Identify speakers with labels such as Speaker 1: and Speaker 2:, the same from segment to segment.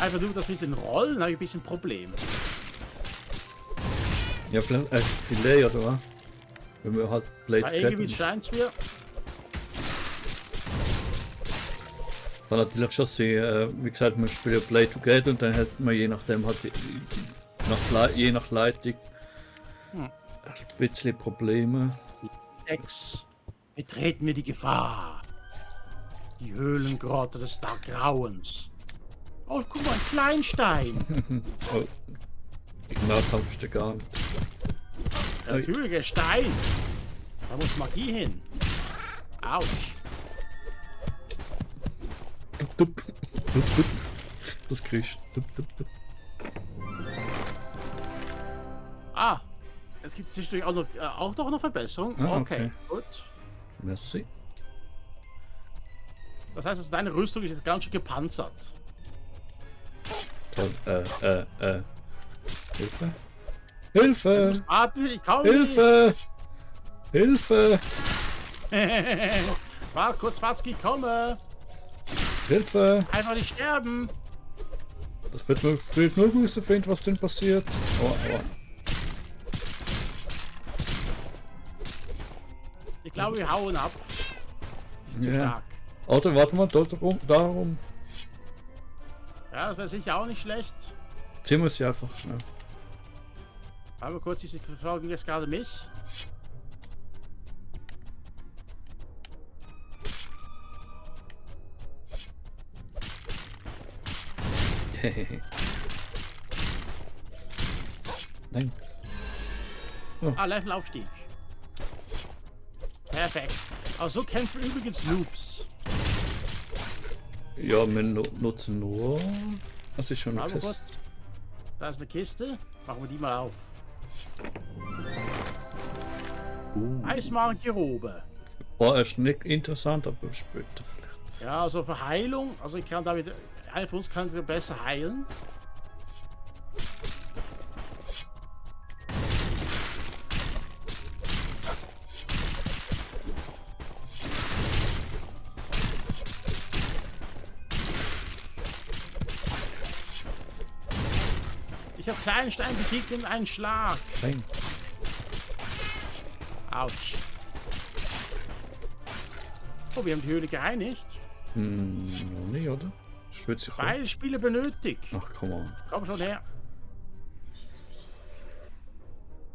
Speaker 1: einfach nur das mit den Rollen, habe ich ein bisschen Problem.
Speaker 2: Ja, vielleicht Delay oder was? Wenn wir halt Blade
Speaker 1: Weil irgendwie
Speaker 2: Together.
Speaker 1: scheint es mir.
Speaker 2: Dann natürlich schon sehen, wie gesagt, man spielt Blade Together und dann hat man je nachdem halt je nach Leitung ein bisschen Probleme.
Speaker 1: 6. Betreten wir die Gefahr. Die Höhlengrotte des Grauens. Oh, guck mal, ein Kleinstein.
Speaker 2: Oh, im Nahkampf ist der gar nicht.
Speaker 1: Natürlich, ein Stein. Da muss Magie hin. Autsch.
Speaker 2: Dup, dup, dup. Das kriegst du.
Speaker 1: Ah, jetzt gibt es zwischendurch auch noch eine Verbesserung.
Speaker 2: Ah,
Speaker 1: okay,
Speaker 2: okay.
Speaker 1: gut.
Speaker 2: Merci.
Speaker 1: Das heißt, also, deine Rüstung ist ganz schön gepanzert.
Speaker 2: Toll. Hilfe. Hilfe!
Speaker 1: Ich komm
Speaker 2: Hilfe! Hilfe!
Speaker 1: Warte kurz, Watzki, komme.
Speaker 2: Hilfe!
Speaker 1: Einfach nicht sterben.
Speaker 2: Das wird nur herausfinden, was denn passiert. Aua.
Speaker 1: Ich glaube, wir hauen ab. Zu stark.
Speaker 2: Oder warte mal, darum.
Speaker 1: Ja, das wäre sicher auch nicht schlecht.
Speaker 2: Ziehen wir sie einfach schnell.
Speaker 1: Aber kurz, diese verfolgen jetzt gerade mich.
Speaker 2: Nein.
Speaker 1: Ah, Levelaufstieg. Perfekt. Also so kämpfen übrigens Noobs.
Speaker 2: Ja, wir nutzen nur. Das ist schon eine
Speaker 1: Aber
Speaker 2: Kiste.
Speaker 1: kurz. Da ist eine Kiste. Machen wir die mal auf. Eismagengerobe.
Speaker 2: War erst nicht interessant, aber später vielleicht.
Speaker 1: Ja, also für Heilung. Also ich kann damit. Einer von uns kann besser heilen. Ich habe kleinen Stein besiegt in einen Schlag.
Speaker 2: Nein.
Speaker 1: Autsch. Oh, wir haben die Höhle gereinigt.
Speaker 2: Noch nicht, oder? Schwitzt sich
Speaker 1: Beide Spiele benötigt.
Speaker 2: Ach, komm on.
Speaker 1: Komm schon her.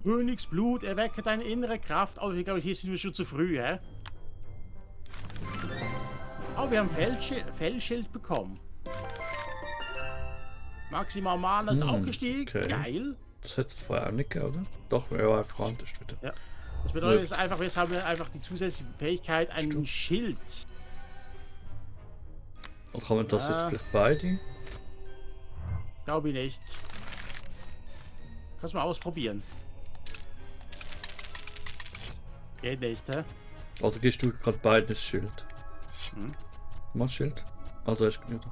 Speaker 1: Königsblut, erwecke deine innere Kraft. Oh, ich glaube, hier sind wir schon zu früh, hä? Oh, wir haben Fellschild bekommen. Maximal Mana ist auch gestiegen.
Speaker 2: Okay.
Speaker 1: Geil.
Speaker 2: Das hätte es vorher auch nicht gegeben, oder? Doch, ja, einfach anders wieder.
Speaker 1: Ja. Das bedeutet jetzt einfach, jetzt haben wir einfach die zusätzliche Fähigkeit, einen Schild.
Speaker 2: Und kann man das jetzt vielleicht beide?
Speaker 1: Glaube ich nicht. Kannst du mal ausprobieren. Geht nicht, hä?
Speaker 2: Oder gehst du gerade beides Schild? Was Schild? Also ist genug.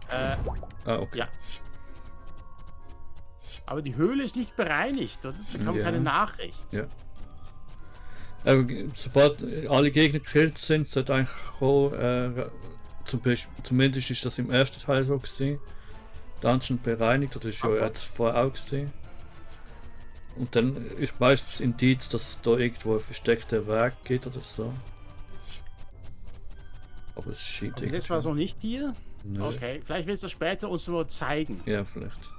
Speaker 2: Okay.
Speaker 1: Ja. Aber die Höhle ist nicht bereinigt, oder? Da kam keine Nachricht.
Speaker 2: Ja. Sobald alle Gegner gekillt sind, sollte eigentlich auch, zumindest ist das im ersten Teil so gewesen, Dungeon bereinigt, das ist ja jetzt vorher auch gesehen. Und dann ist meistens Indiz, dass es da irgendwo ein versteckter Weg geht oder so. Aber es scheint
Speaker 1: Und das war so nicht hier?
Speaker 2: Nö.
Speaker 1: Okay, vielleicht willst du das später uns nur zeigen.
Speaker 2: Ja, vielleicht.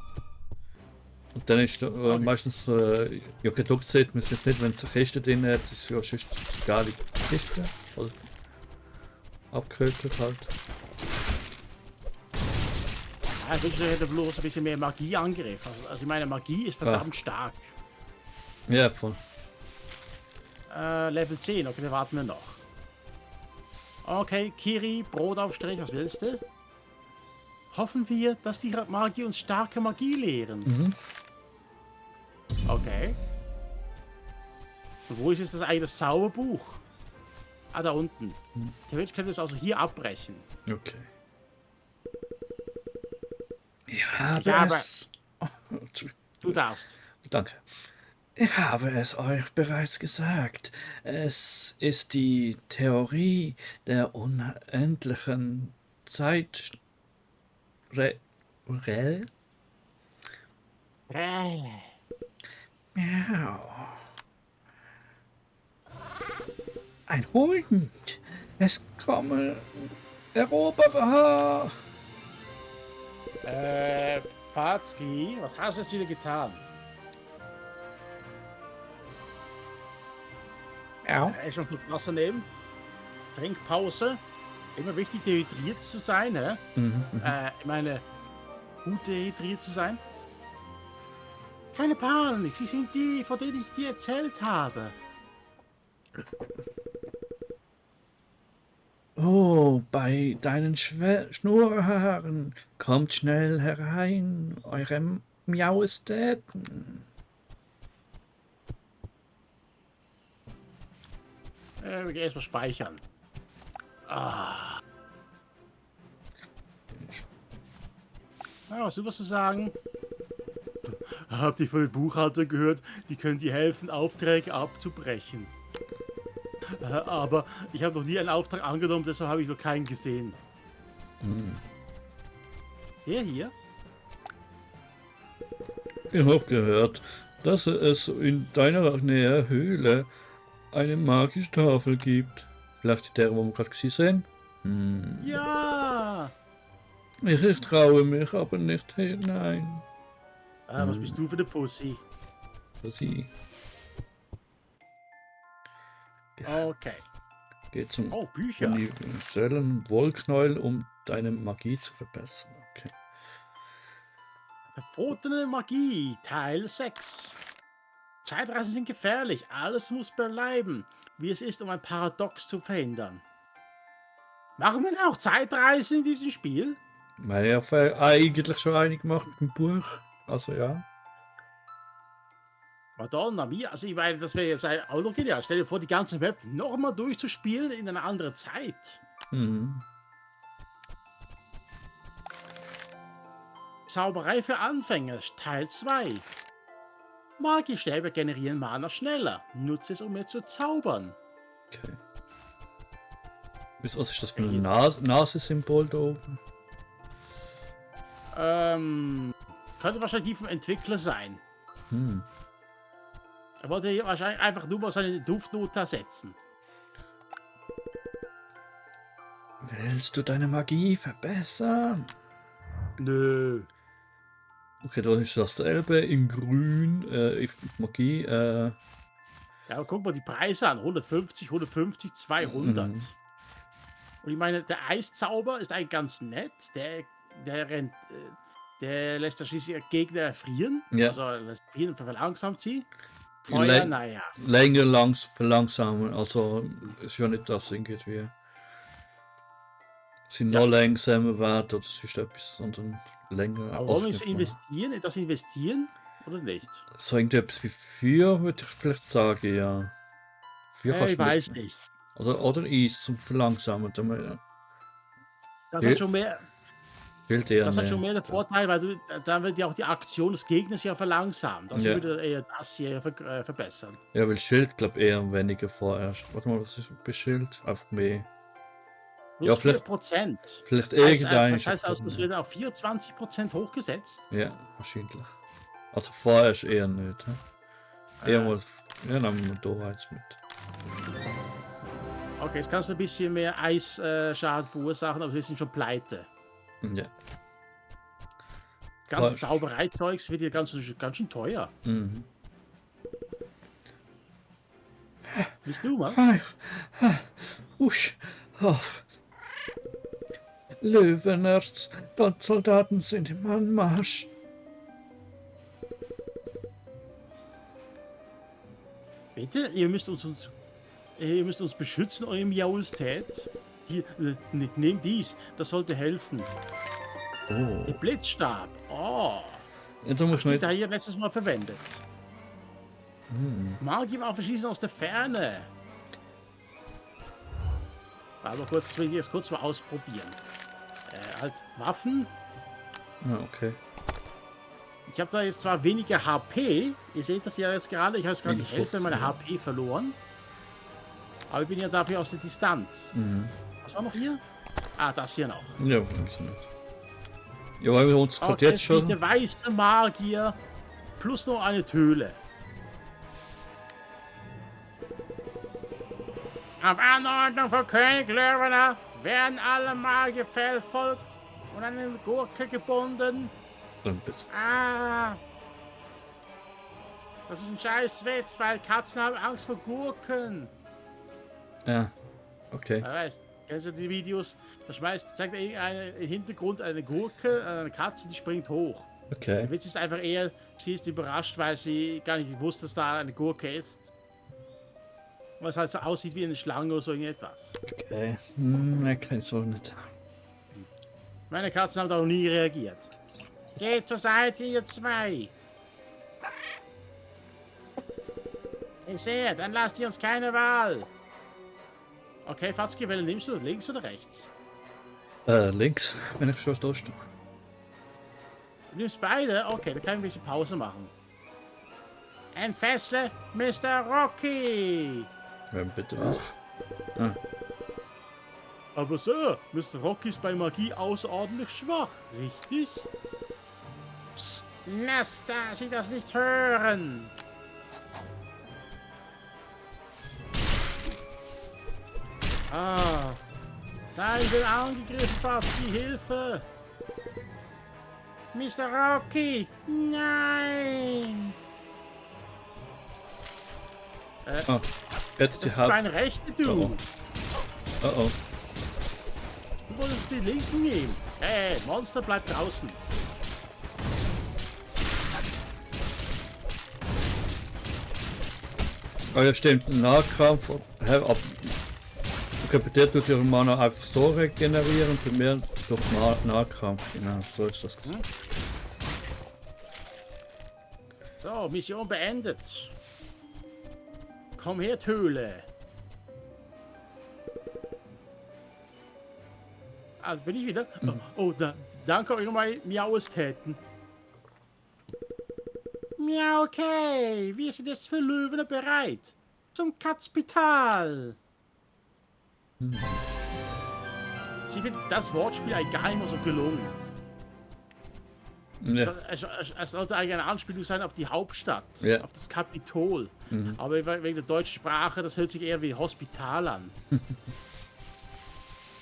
Speaker 2: Und dann ist meistens, ja, gedruckt sieht man es jetzt nicht, wenn es eine Kiste drin hat, ist es ja sonst gar nicht Kiste. Oder abgekökelt halt.
Speaker 1: Ja, ich wünschte, ich hätte bloß ein bisschen mehr Magieangriff. Also ich meine, Magie ist verdammt stark.
Speaker 2: Ja, voll.
Speaker 1: Level 10, okay, wir warten wir noch. Okay, Kiri, Brotaufstrich, was willst du? Hoffen wir, dass die Magie uns starke Magie lehren. Okay. Und wo ist jetzt das eigentlich das Zauberbuch? Ah, da unten. Theoretisch können wir es also hier abbrechen.
Speaker 2: Okay. Ja, es... Oh,
Speaker 1: Du darfst.
Speaker 2: danke. Ich habe es euch bereits gesagt. Es ist die Theorie der unendlichen
Speaker 1: Kräle.
Speaker 2: Miau. Ein Hund. Es komme Eroberer.
Speaker 1: Pazki, was hast du jetzt wieder getan?
Speaker 2: Ja.
Speaker 1: Erstmal kurz Wasser nehmen. Trinkpause. Immer wichtig, dehydriert zu sein, hä? Ich meine, gut dehydriert zu sein. Keine Panik, sie sind die, von denen ich dir erzählt habe.
Speaker 2: Oh, bei deinen Schnurrhaaren. Kommt schnell herein, eure Majestäten.
Speaker 1: Wir gehen erstmal speichern. Ah. Ja, was du was zu sagen? Habt ihr von den Buchhalter gehört? Die können dir helfen, Aufträge abzubrechen. Aber ich habe noch nie einen Auftrag angenommen, deshalb habe ich noch keinen gesehen. Der hier?
Speaker 2: Ich habe gehört, dass es in deiner Nähe Höhle eine magische Tafel gibt. Vielleicht der, wo wir gerade gesehen haben?
Speaker 1: Ja!
Speaker 2: Ich traue mich aber nicht hinein.
Speaker 1: Was bist du für eine Pussy?
Speaker 2: Sie
Speaker 1: Okay.
Speaker 2: geht zum
Speaker 1: Oh, Bücher.
Speaker 2: universellen Wollknäuel, um deine Magie zu verbessern. Okay.
Speaker 1: Verbotene Magie, Teil 6. Zeitreisen sind gefährlich, alles muss bleiben, wie es ist, um ein Paradox zu verhindern. Machen wir denn auch Zeitreisen in diesem Spiel?
Speaker 2: Wir haben eigentlich schon einig gemacht mit dem Buch. Also ja.
Speaker 1: Madonna mia, also ich meine, das wäre jetzt auch noch genial. Stell dir vor, die ganze Map nochmal durchzuspielen in einer anderen Zeit. Zauberei für Anfänger, Teil 2. Magiestäbe generieren Mana schneller. Nutze es, um mehr zu zaubern.
Speaker 2: Okay. Was ist das für ein Nasensymbol da oben?
Speaker 1: Könnte wahrscheinlich die vom Entwickler sein. Er wollte hier wahrscheinlich einfach nur mal seine Duftnote setzen.
Speaker 2: Willst du deine Magie verbessern?
Speaker 1: Nö.
Speaker 2: Okay, da ist dasselbe in grün, Magie,
Speaker 1: Ja, aber guck mal die Preise an. 150, 150, 200. Und ich meine, der Eiszauber ist eigentlich ganz nett. Der lässt ja schließlich Gegner erfrieren.
Speaker 2: Ja.
Speaker 1: Also das Frieren verlangsamt sie. Feuer, naja.
Speaker 2: Länger verlangsamen, also ist ja nicht das irgendwie. Sie noch langsamer werden oder sonst etwas, sondern länger.
Speaker 1: Aber wollen wir es investieren, in das investieren oder nicht?
Speaker 2: So irgendetwas wie Feuer, würde ich vielleicht sagen, ja. Feuer
Speaker 1: Ich weiß nicht.
Speaker 2: Oder Eis zum Verlangsamen.
Speaker 1: Das hat schon mehr. Das hat schon mehr den Vorteil, weil dann wird ja auch die Aktion des Gegners ja verlangsamen. Das würde eher das hier verbessern.
Speaker 2: Ja, weil Schild, glaube ich, eher weniger vorerst. Warte mal, was ist bei Schild? Einfach mehr.
Speaker 1: Plus
Speaker 2: ja, vielleicht
Speaker 1: 4%.
Speaker 2: Vielleicht irgendein.
Speaker 1: Das heißt, das wird auf 24% hochgesetzt.
Speaker 2: Ja, wahrscheinlich. Also vorerst eher nicht. Eher mal. Ja, nehmen wir da jetzt mit.
Speaker 1: Okay, jetzt kannst du ein bisschen mehr Eisschaden verursachen, aber wir sind schon pleite.
Speaker 2: Ja.
Speaker 1: Das ganze Zaubereizeugs wird ja ganz schön teuer. Bist du, Mann?
Speaker 2: Usch. Löwenerz, Soldaten sind im Anmarsch.
Speaker 1: Bitte? Ihr müsst uns beschützen, eure Majestät. Hier, nehmt dies, das sollte helfen.
Speaker 2: Oh.
Speaker 1: Der Blitzstab. Oh.
Speaker 2: Ja, da muss man
Speaker 1: Da hier letztes Mal verwendet. Magiewaffe schießen aus der Ferne. Aber kurz, das will ich jetzt kurz mal ausprobieren. Halt Waffen.
Speaker 2: Ah, okay.
Speaker 1: Ich habe da jetzt zwar weniger HP. Ihr seht das ja jetzt gerade. Ich habe jetzt gerade die Hälfte meiner HP verloren. Aber ich bin ja dafür aus der Distanz. Was war noch hier? Ah, das hier noch.
Speaker 2: Ja, weiß ich nicht. Ja, weil wir uns gerade jetzt schon.
Speaker 1: Der weiße Magier. plus noch eine Höhle. Auf Anordnung von König Löwener werden alle Magier verfolgt und an eine Gurke gebunden. Ah. Das ist ein scheiß Witz, weil Katzen haben Angst vor Gurken.
Speaker 2: Ja, okay.
Speaker 1: Weißt, kennst du die Videos? Da zeigt er im Hintergrund eine Gurke, eine Katze, die springt hoch.
Speaker 2: Okay.
Speaker 1: Der Witz ist einfach eher, sie ist überrascht, weil sie gar nicht gewusst, dass da eine Gurke ist. Weil es halt so aussieht wie eine Schlange oder so irgendetwas.
Speaker 2: Okay. Ich kenn's auch nicht.
Speaker 1: Meine Katzen haben da noch nie reagiert. Geht zur Seite, ihr zwei! Ich sehe, dann lasst ihr uns keine Wahl. Okay, Fatzki, welche nimmst du? Links oder rechts?
Speaker 2: Links, wenn ich schon da stehe.
Speaker 1: Du nimmst beide? Okay, dann kann ich ein bisschen Pause machen. Entfessle Mr. Rocky!
Speaker 2: Bitte was?
Speaker 1: Aber Sir, Mr. Rocky ist bei Magie außerordentlich schwach, richtig? Psst, lass sie das nicht hören! Ah, nein, ich bin angegriffen, fast die Hilfe! Mr. Rocky, nein!
Speaker 2: Jetzt die
Speaker 1: das ist dein Rechte, du!
Speaker 2: Oh.
Speaker 1: Du wolltest die Linken nehmen. Hey, Monster bleibt draußen.
Speaker 2: Ah ja, stimmt. Nahkampf. Okay, bei dir tut ihre Mana einfach so regenerieren, bei mir durch Nahkampf. Genau, so ist das.
Speaker 1: So, Mission beendet. Komm her, Höhle. Also bin ich wieder. Oh, danke eure Miauestäten. Miau, okay. Wir sind jetzt für Löwen bereit. Zum Katzspital. Sie finden das Wortspiel eigentlich gar nicht mehr so gelungen.
Speaker 2: Ja.
Speaker 1: Es sollte eigentlich eine Anspielung sein auf die Hauptstadt,
Speaker 2: Ja.
Speaker 1: auf das Kapitol. Aber wegen der deutschen Sprache, das hört sich eher wie Hospital an.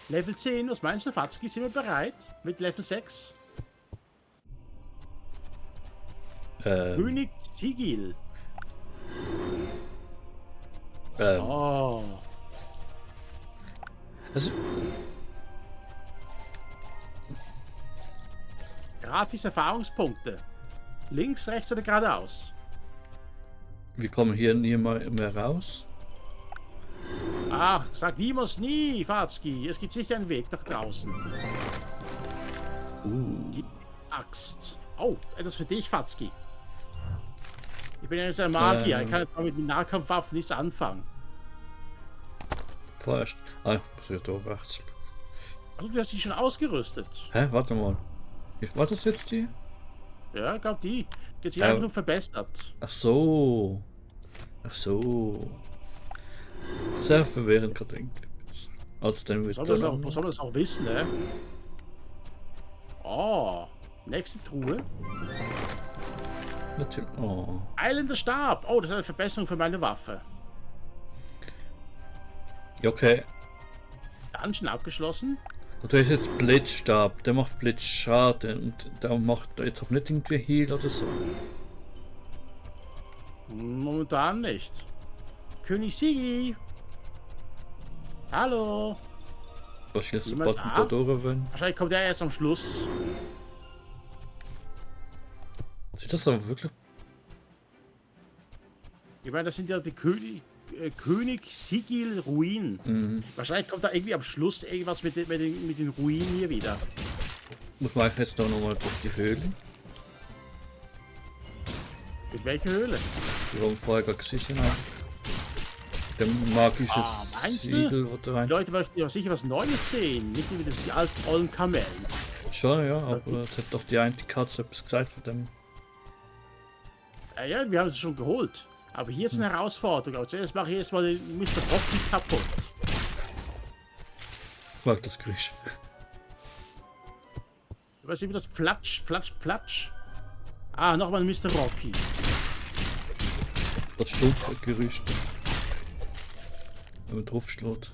Speaker 1: Level 10, was meinst du, Fatzki? Sind wir bereit? Mit Level 6? König Sigil. Oh.
Speaker 2: Also,
Speaker 1: Gratis Erfahrungspunkte. Links, rechts oder geradeaus?
Speaker 2: wir kommen hier nie mehr raus.
Speaker 1: Ach, sag niemals nie, Fatzki. Es gibt sicher einen Weg nach draußen. Die Axt. Oh, etwas für dich, Fatzki. Ich bin ja jetzt ein Magier. Ich kann jetzt mal mit den Nahkampfwaffen nichts anfangen.
Speaker 2: Vorerst. Ah, muss ich da rechts.
Speaker 1: Also, du hast dich schon ausgerüstet.
Speaker 2: Hä, warte mal. War das jetzt die?
Speaker 1: Ja, ich glaube die. Die hat sich einfach nur verbessert.
Speaker 2: Ach so. Ach so. Sehr verwirrend gerade irgendwie. Also dann wird
Speaker 1: Was soll man das auch wissen, ne? Oh, nächste Truhe.
Speaker 2: Natürlich. Oh.
Speaker 1: Eilender Stab. Oh, das ist eine Verbesserung für meine Waffe.
Speaker 2: Okay.
Speaker 1: Dungeon abgeschlossen.
Speaker 2: Und da ist jetzt Blitzstab. Der macht Blitzschaden und der macht jetzt auch nicht irgendwie Heal oder so.
Speaker 1: Momentan nicht. König Sigi. Hallo.
Speaker 2: Was ist jetzt
Speaker 1: Jemand
Speaker 2: sobald wir
Speaker 1: da?
Speaker 2: da durch wollen?
Speaker 1: Wahrscheinlich kommt er erst am Schluss.
Speaker 2: Sieht das aber wirklich?
Speaker 1: Ich meine, das sind ja die König Sigil Ruinen. Wahrscheinlich kommt da irgendwie am Schluss irgendwas mit den Ruinen hier wieder.
Speaker 2: Muss man jetzt da nochmal durch die Höhlen?
Speaker 1: Mit welcher Höhle?
Speaker 2: Die wir vorher gerade gesehen haben. Der magische
Speaker 1: meinst du?
Speaker 2: Siegel, wo da rein.
Speaker 1: Die Leute möchten ja sicher was Neues sehen, nicht wie die alten ollen Kamellen.
Speaker 2: Schon, ja, aber es hat doch die eine Katze etwas gesagt von dem.
Speaker 1: Ja, wir haben es schon geholt. Aber hier ist eine Herausforderung. Aber zuerst mache ich erstmal den Mr. Rocky kaputt.
Speaker 2: Ich mag das Geräusch.
Speaker 1: Du weißt, wie das Flatsch, Flatsch, Flatsch. Ah, nochmal ein Mr. Rocky.
Speaker 2: Das stumpfe Gerüst. Wenn man drauf schlägt.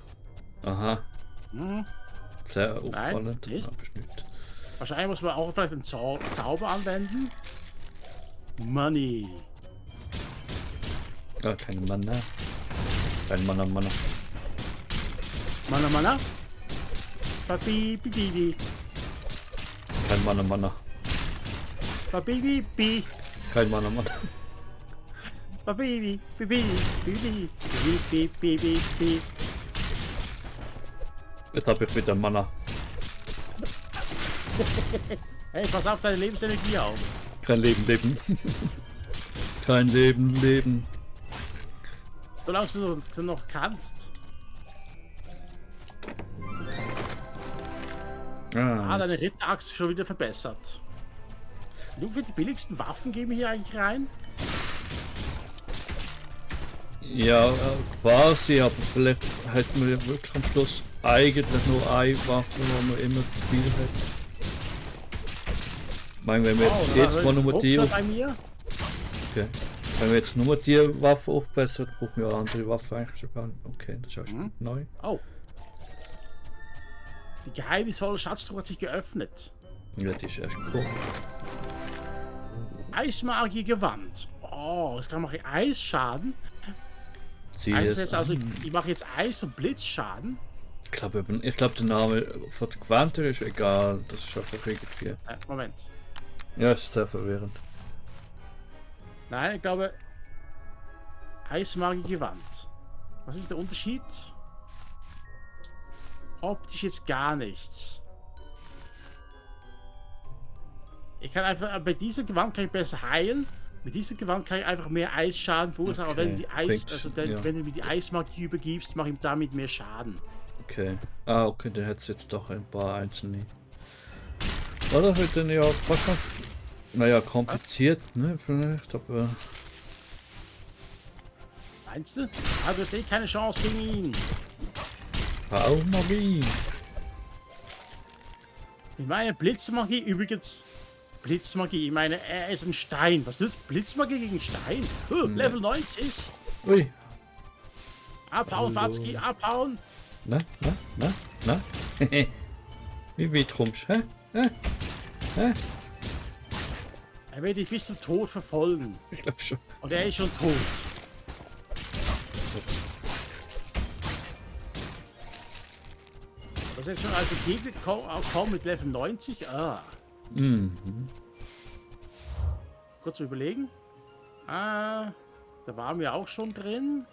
Speaker 2: Aha.
Speaker 1: Hm.
Speaker 2: Sehr auffallend.
Speaker 1: nicht.
Speaker 2: Aber ist nicht.
Speaker 1: Wahrscheinlich muss man auch vielleicht einen Zauber anwenden. Money.
Speaker 2: Ah, kein Mana. Kein Mana.
Speaker 1: Mana. Babi.
Speaker 2: Kein Mana.
Speaker 1: Babi.
Speaker 2: Kein Mana.
Speaker 1: Babi.
Speaker 2: Jetzt habe ich wieder Mana.
Speaker 1: Hey, pass auf deine Lebensenergie auf.
Speaker 2: Kein Leben. Kein Leben.
Speaker 1: Solange du noch kannst. Deine Ritterachse schon wieder verbessert. Nur für die billigsten Waffen geben hier eigentlich rein?
Speaker 2: Ja, quasi, aber vielleicht hätten wir wirklich am Schluss eigentlich nur eine Waffe, wo man immer viel hat. Ich meine, wenn wir jetzt mal nur die...
Speaker 1: bei mir?
Speaker 2: Okay. Wenn wir jetzt nur die Waffe aufbessern, brauchen wir eine andere Waffe eigentlich schon gar nicht. Okay, das ist auch schon neu.
Speaker 1: Oh. Die geheimnisvolle Schatztruhe hat sich geöffnet.
Speaker 2: Ja, die ist erst cool.
Speaker 1: Eismagie-Gewand. Oh, das kann machen Eisschaden. Also ich mache jetzt Eis- und Blitzschaden.
Speaker 2: Ich glaube, der Name von der Gewand ist egal. Das ist einfach irgendwie.
Speaker 1: Moment.
Speaker 2: Ja, ist sehr verwirrend.
Speaker 1: Nein, ich glaube. Eismagie-Gewand. Was ist der Unterschied? Optisch jetzt gar nichts. Ich kann einfach, bei dieser Gewand kann ich besser heilen. Mit dieser Gewand kann ich einfach mehr Eisschaden verursachen.
Speaker 2: Okay.
Speaker 1: Aber wenn du wenn du mir die Eismagie übergibst, mache ich damit mehr Schaden.
Speaker 2: Okay. Ah, okay, dann hätte es jetzt doch ein paar einzelne. Oder wird dann ja fast noch. Naja, kompliziert, ne? Vielleicht, aber.
Speaker 1: Meinst du? Ah, du hast eh keine Chance gegen ihn.
Speaker 2: Auch Magie.
Speaker 1: Ich meine Blitzmagie übrigens. Blitzmagie, ich meine, er ist ein Stein. Was nützt Blitzmagie gegen Stein? Level 90.
Speaker 2: Ui.
Speaker 1: Abhauen, Fatzki, abhauen.
Speaker 2: Na. Wie weit kommst du, hä?
Speaker 1: Er wird dich bis zum Tod verfolgen.
Speaker 2: Ich glaube schon.
Speaker 1: Und er ist schon tot. Das ist jetzt schon als Gegner kommen mit Level 90. Ah. Kurz überlegen. Da waren wir auch schon drin.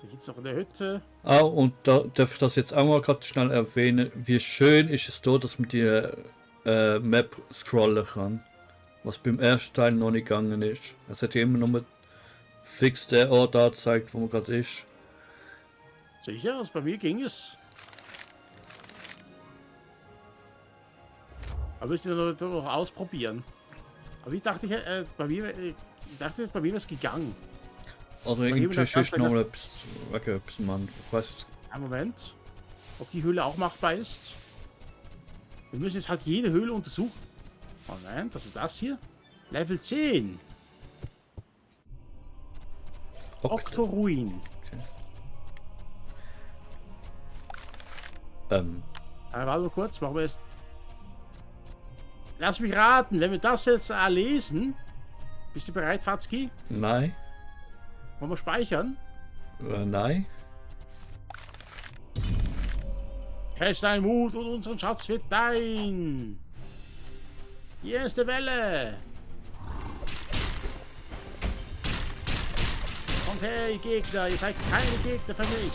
Speaker 1: Da geht's noch in der Hütte.
Speaker 2: Ah, und da darf ich das jetzt auch mal gerade schnell erwähnen. Wie schön ist es da, dass man die Map scrollen kann. Was beim ersten Teil noch nicht gegangen ist. Es hat ja immer nur fix der Ort angezeigt, wo man gerade ist.
Speaker 1: Sicher, also bei mir ging es. Aber ich möchte noch ausprobieren. Aber ich dachte, bei mir wäre es gegangen.
Speaker 2: Also irgendwie ist noch mal etwas, Mann. Ich weiß es.
Speaker 1: Ein Moment. Ob die Höhle auch machbar ist. Wir müssen jetzt halt jede Höhle untersuchen. Moment, was ist das hier? Level 10. Oktoruin.
Speaker 2: Okay.
Speaker 1: Warte mal kurz, machen wir jetzt. Lass mich raten, wenn wir das jetzt lesen. Bist du bereit, Fatzki?
Speaker 2: Nein.
Speaker 1: Wollen wir speichern?
Speaker 2: Nein.
Speaker 1: Hast deinen Mut und unseren Schatz wird dein. Die erste Welle. Kommt her, ihr Gegner. Ihr seid keine Gegner für mich.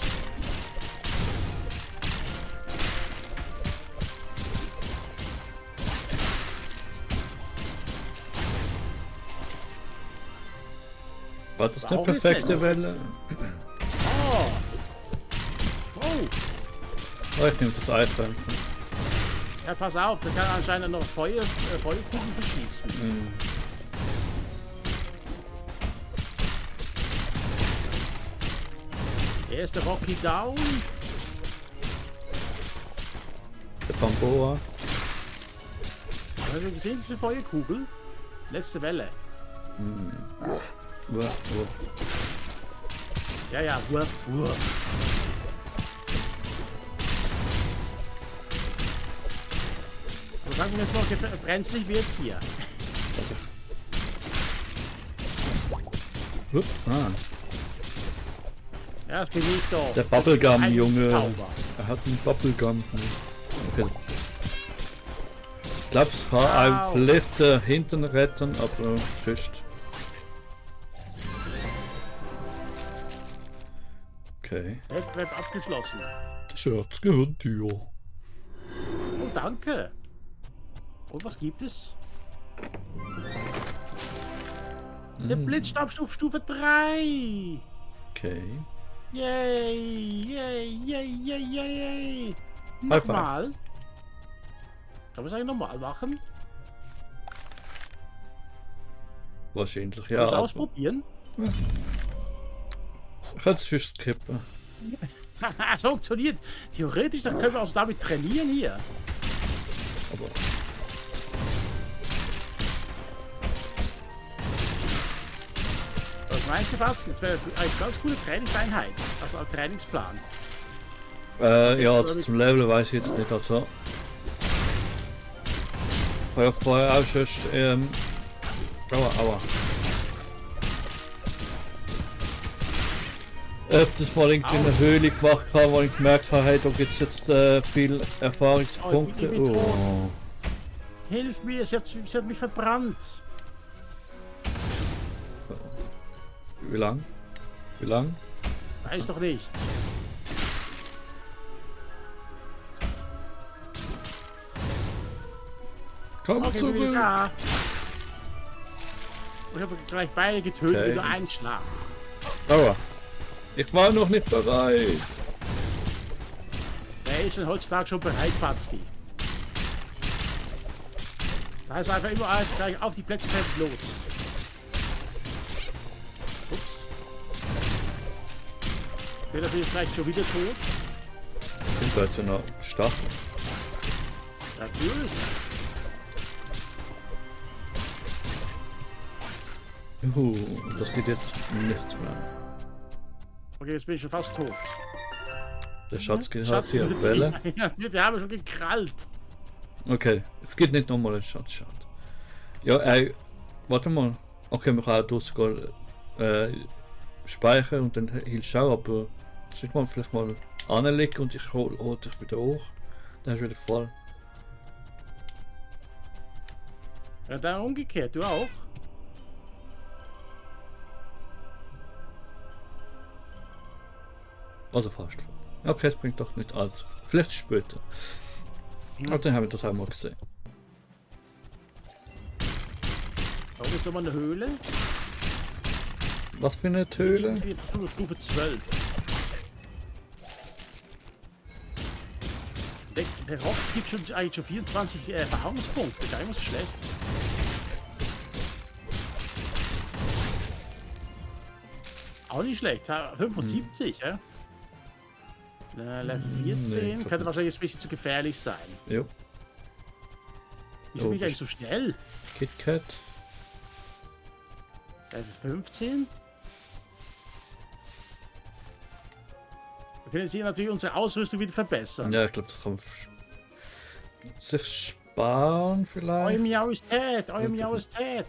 Speaker 2: War das eine perfekte Welle?
Speaker 1: Oh.
Speaker 2: Oh, ich nehme das Eisfeld.
Speaker 1: Ja, pass auf, der kann anscheinend noch Feuerkugeln verschießen. Der erste Rocky down.
Speaker 2: Der Bamboa.
Speaker 1: Hast du gesehen, diese Feuerkugel? Letzte Welle.
Speaker 2: Uah.
Speaker 1: Ja, ja. Uah. So sagen wir jetzt noch, brenzlig wird hier.
Speaker 2: Ah,
Speaker 1: Ja, das bin ich doch.
Speaker 2: der Bubblegum,
Speaker 1: Ein
Speaker 2: Junge.
Speaker 1: Zauber.
Speaker 2: Er hat einen Bubblegum. Okay. Ich glaube, es kann auch vielleicht hinten retten, aber sonst. Okay.
Speaker 1: Wettbewerb abgeschlossen.
Speaker 2: Das Herz gehört dir.
Speaker 1: Oh, danke. Und was gibt es? Der Blitzstabstufe Stufe 3.
Speaker 2: Okay.
Speaker 1: Yay.
Speaker 2: High five.
Speaker 1: Nochmal. Kann man es eigentlich nochmal machen?
Speaker 2: Wahrscheinlich,
Speaker 1: Ja,
Speaker 2: ja. Aber
Speaker 1: ausprobieren?
Speaker 2: ich kann es sonst skippen.
Speaker 1: Es funktioniert. Theoretisch, dann können wir auch damit trainieren hier.
Speaker 2: Aber
Speaker 1: Was meinst du, Batzke? Das wäre eine ganz coole Trainingseinheit. Also ein Trainingsplan.
Speaker 2: ja, also zum Leveln weiß ich jetzt nicht. Also. Ich habe vorher auch schon. Aua. Öfters mal irgendwie in der Höhle gemacht habe, wo ich gemerkt habe, hey, da gibt es jetzt viel Erfahrungspunkte.
Speaker 1: ich bin tot.
Speaker 2: Oh.
Speaker 1: Hilf mir, sie hat mich verbrannt.
Speaker 2: Wie lang?
Speaker 1: Weiß doch nicht.
Speaker 2: Komm
Speaker 1: Okay, bin wieder
Speaker 2: zurück!
Speaker 1: da. Ich habe gleich beide getötet
Speaker 2: Okay.
Speaker 1: mit nur einem Schlag.
Speaker 2: Aua. Ich war noch nicht bereit.
Speaker 1: Wer ist denn heutzutage schon bereit, Batzki? Da ist einfach immer alles gleich auf die Plätze fertig los. Ups. Ich bin natürlich gleich schon wieder tot.
Speaker 2: Sind da jetzt noch Stacheln?
Speaker 1: Natürlich.
Speaker 2: Juhu, das geht jetzt nichts mehr.
Speaker 1: Okay, jetzt bin ich schon fast tot.
Speaker 2: Der Schatz geht halt
Speaker 1: Schatz,
Speaker 2: hier auf Welle.
Speaker 1: Ja, wir haben schon gekrallt.
Speaker 2: Okay, es geht nicht nochmal ein Schatz, schade. Ja, warte mal. Okay, wir können auch durchgehen, speichern und dann hilfst du auch, aber soll ich mal vielleicht mal anlegen und ich hol dich wieder hoch. Dann hast du wieder voll.
Speaker 1: Ja, dann umgekehrt, du auch.
Speaker 2: Also fast voll. Okay, es bringt doch nicht allzu viel. Vielleicht später. Aber dann haben wir das auch mal gesehen.
Speaker 1: Da oben ist nochmal eine Höhle.
Speaker 2: Was für eine Höhle?
Speaker 1: Jetzt wird nur Stufe 12. Der Rock gibt schon, eigentlich schon 24 Erfahrungspunkte. Das ist eigentlich so schlecht. Auch nicht schlecht. 75, ja? Level 14
Speaker 2: Nee,
Speaker 1: könnte wahrscheinlich jetzt ein bisschen zu gefährlich sein.
Speaker 2: Jo.
Speaker 1: Wieso bin ich eigentlich so schnell?
Speaker 2: KitKat.
Speaker 1: Level 15? Wir können jetzt hier natürlich unsere Ausrüstung wieder verbessern.
Speaker 2: Ja, ich glaube, das kann sich sparen vielleicht.
Speaker 1: Euer Miau ist Tät, euer Miau ist Tät.